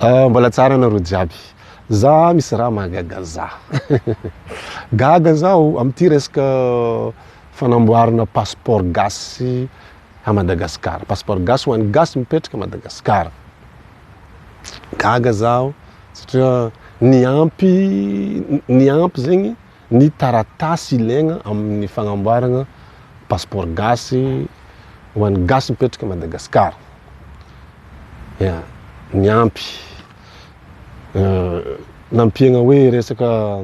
Ah, mbola tsara anareo jiaby. Za misy raha mahagaga za. Gaga zaho amin'ity resaka fanamboarana passeport gasy à Madagascar. Passeport gasy ho an'ny gasy mipetraka à Madagascar. Gaga zaho satria niampy niampy zegny ny taratasy ilaigna amin'ny fagnamboaragna passeport gasy ho an'ny gasy mipetraka à Madagascar. Ya, niampy nampiagna hoe resaka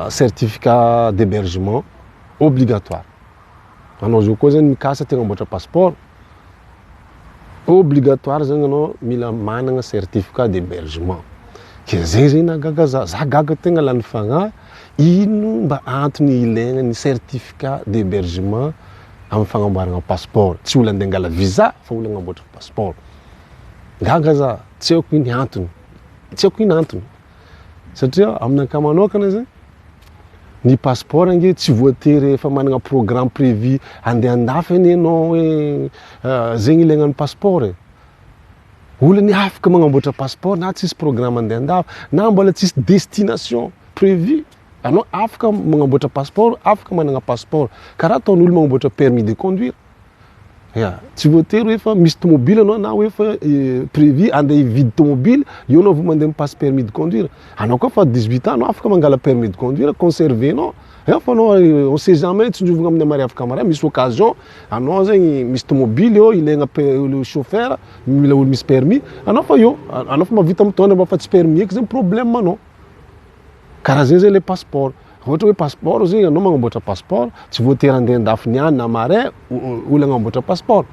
certificat d'hebergement obligatoire. Anao zao koa zany mikasa te hagnamboatra passeport, obligatoire zany anao mila managna certificat d'hebergement. Ke zay zegny nahagaga za, za gaga tegna lany fagnahy, ino mba antony ilaigna ny certificat d'hebergement amin'ny fagnamboaragna passeport, tsy olo andeha angala visa fa olo agnamboatra passeport. Gaga za, tsy haiko ino antony, tsy haiko ino antony satria aminakahy manokana zegny ny passeport ange tsy voatery efa managna programme prévu andeha andafy anie anao hoe zegny ilaigna ny passeport e. Olo anie afaka magnamboatra passeport na tsisy programme andeha andafy na mbola tsisy destination prévu. Anao afaka magnamboatra passeport, afaka managna passeport karaha ataon'olo magnamboatra permis de conduire. Ya, tsy voatery hoe efa misy tomobily anao na hoe efa prévu andeha hividy tomobily, eo anao vao mandeha mi-passe permis de conduire. Anao koa efa 18 ans anao afaka mangala permis de conduire, conserver-nao. Eo fa anao on sait jamais tsinjovigna amin'ny mariavaka maray, misy occasion anao zegny misy tomobily eo ilaigna chauffeur, mila olo misy permis, anao fa eo, anao fa mahavita mitondra mba fa tsy permis eky zegny problème anao. Karaha zay zay le passeport. Ohatra hoe passeport zegny anao magnamboatra passeport, tsy voatery andeha andafy niany na marais olo agnamboatra passeport.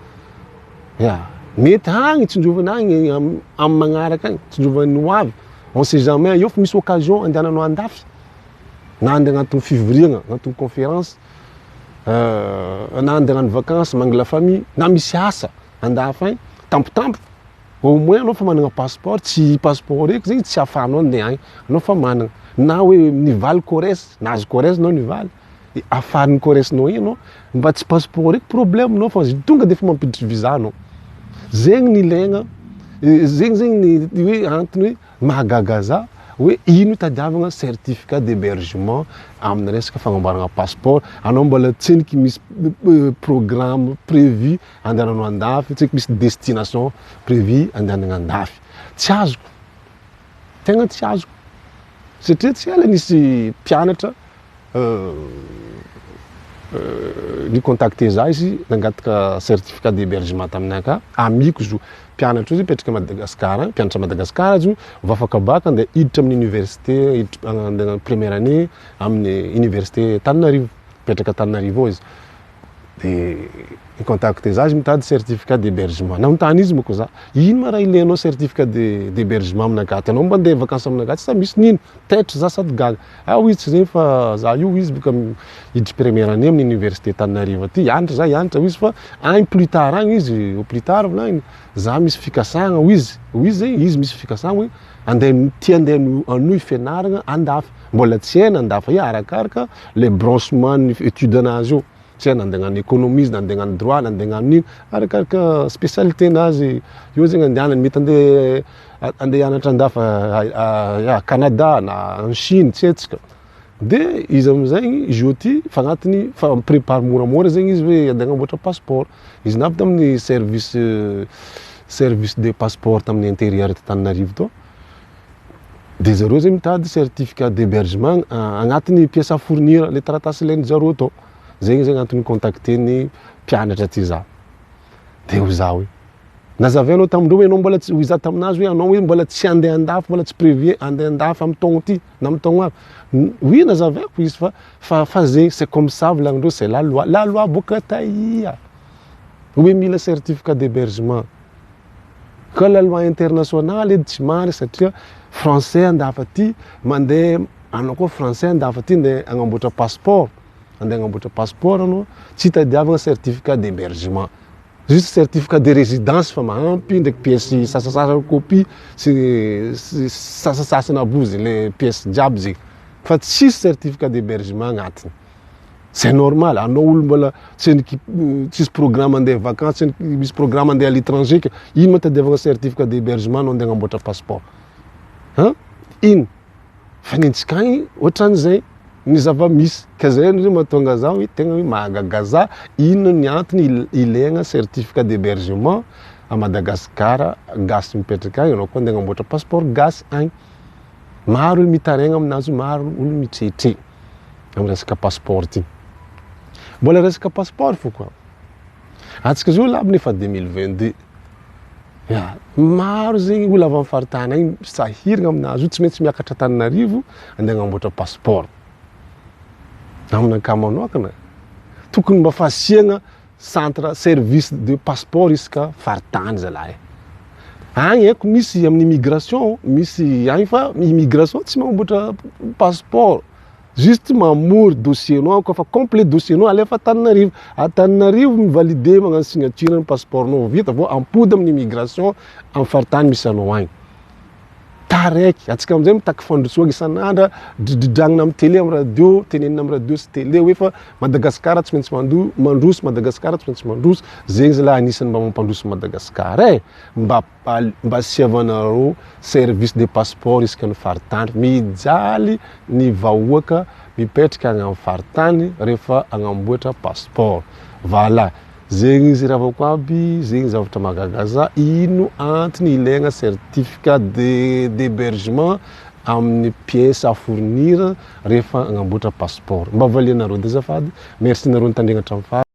Ya, mety agny tsinjovana agny amy magnaraka agny, tsinjovan'ny ho avy, on sait jamais eo fa misy occasion andehananao andafy, na andeha agnatin'ny fivoriagna, agnatin'ny conférence, na andeha hagnano vacance mangy la famille, na misy asa andafy agny, tampotampoka. Au moins anao efa managna passeport, tsy passeport eky zegny tsy ahafahanao andeha agny, anao efa managna, na hoe nivaly Corrèze, nahazo Corrèze anao nivaly, de afarin'ny Corrèze-nao igny anao, mba tsy passeport eky problème-nao fa tonga de efa mampiditry visa anao, zegny ny ilaigna, zegny zegny ny hoe antony hoe Mahagaga za hoe ino itadiavagna certificat d'hebergement amina resaka fagnamboaragna passeport, anao mbola tsendriky misy programme prévu andehananao andafy, tsendriky misy destination prévu andehanagna andafy, tsy azoko, tegna tsy azoko satria tsy ela nisy mpianatra ni-contacter za izy nangataka certificat d'hebergement taminakahy, amiko izy io, mpianatra io izy mipetraka Madagascar agny, mpianatra Madagascar izy io, vao afaka bac andeha hiditra amin'ny université, hiditra andeha hagnano première année amin'ny université Antananarivo, mipetraka Antananarivo ao izy, de ni-contacter za izy mitady certificat d'hebergement, nanontany izy manko za, ino ma raha ilainao certificat de d'hebergement aminakahy aty, anao mba andeha vacance aminakahy aty sa misy n'ino? Taitra za sady gaga. Ah hoy izy tsy zegny fa za io hoy izy boka hiditry première année amin'ny université Antananarivo aty, hianatra za hianatra hoy izy fa agny plus tard agny izy au plus tard volagniny za misy fikasagna hoy izy, hoy izy zegny izy misy fikasagna hoe andeha tia andeha hanohy fianaragna andafy, mbola tsy hainy andafy aia arakaraka le branchement ny étude anazy io. Tsy hay na andeha hagnano économie izy na andeha hagnano droit na andeha hagnano ino, arakaraka spécialité nazy eo zegny andehanany, mety andeha andeha hianatra andafy ya Canada na en Chine tsy haintsika, de izy amizay izy io ty fa agnatiny fa mi-prépare moramora zegny izy hoe andeha hagnamboatra passeport, izy navy tamin'ny service service de passeport tamin'ny intérieur t'Antananarivo tao, de zareo zegny mitady certificat d'hebergement agnatiny pièce à fournir le taratasy ilain-dry zareo tao. Zegny zegny antony ni-contacter-ny mpianatra ty za. De hoy za hoe, nazavainao tamindreo hoe anao mbola tsy, hoy za taminazy hoe anao hoe mbola tsy andeha andafy, mbola tsy prévu andeha andafy amy taogno ty na amy taogno avy. Oui nazavaiko izy fa fa fa zegny c'est comme ça volagnindreo c'est la loi. La loi boaka taia? Hoe mila certificat d'hebergement. Ka la loi internationale edy tsy marigny satria français andafy aty mandeha, anao koa français andafy aty ndeha agnamboatra passeport. Andeha agnamboatra passeport anao, tsy itadiavagna certificat d'hebergement, juste certificat de résidence fa mahampy ndraiky pièce sasasasany copie sy sasasasany aby io le pièce jiaby zegny fa tsisy certificat d'hebergement agnatiny. C'est normal, anao olo mbola tsy tsisy programme andeha vacances, tsy misy programme andeha à l'étranger ka ino ma tadiavagna certificat d'hébergement anao andeha agnamboatra passeport? An? Ino? Fa ny antsika agny ohatran'izay ny zava-misy, ka zay no mahatonga za hoe tegna hoe mahagaga za, inona ny antony ilaigna certificat d'hébergement à Madagascar, gasy mipetraka agny anao koa andeha agnamboatra passeport gasy agny. Maro olo mitaraigna aminazy io, maro olo mitretre amy resaka passeport ty. Mbola resaka passeport fô koa. Antsika zao labiny efa 2022. Ya, maro zegny olo avy amy faritany agny sahiragna aminazy io, tsy maintsy miakatra Antananarivo andeha agnamboatra passeport. Aminakahy manokana, tokony mba fasiagna centre service de passeport isaka faritany zalahy. Agny haiko misy amin'ny immigration, misy agny fa immigration tsy magnamboatra passeport, juste mamory dossier-nao koa fa complet dossier-nao alefa Antananarivo, Antananarivo mi-valider magnano signature ny passeport-nao vita vao ampody amin'ny immigration amin'ny faritany misy anao agny. Taraiky, antsika amizay mitaky fandrosoana isan'andra, dridridragnina amin'ny télé, amin'ny radio, tenenina amin'ny radio sy télé hoe fa Madagasikara tsy maintsy mando, mandroso, Madagasikara tsy maintsy mandroso, zegny zalahy anisan'ny mba mampandroso Madagasikara e, mba mba asiavanareo service de passeport isaka ny faritany, mijaly ny vahoaka mipetraka agny amin'ny faritany rehefa agnamboatra passeport, voilà. Zegny izy ravako aby, zegny zavatra mahagaga za, ino antony ilaigna certificat de d'hebergement amin'ny pièce à fournir rehefa agnamboatra passeport? Mba valianareo de azafady, merci nareo nitandregny hatramin'ny farany.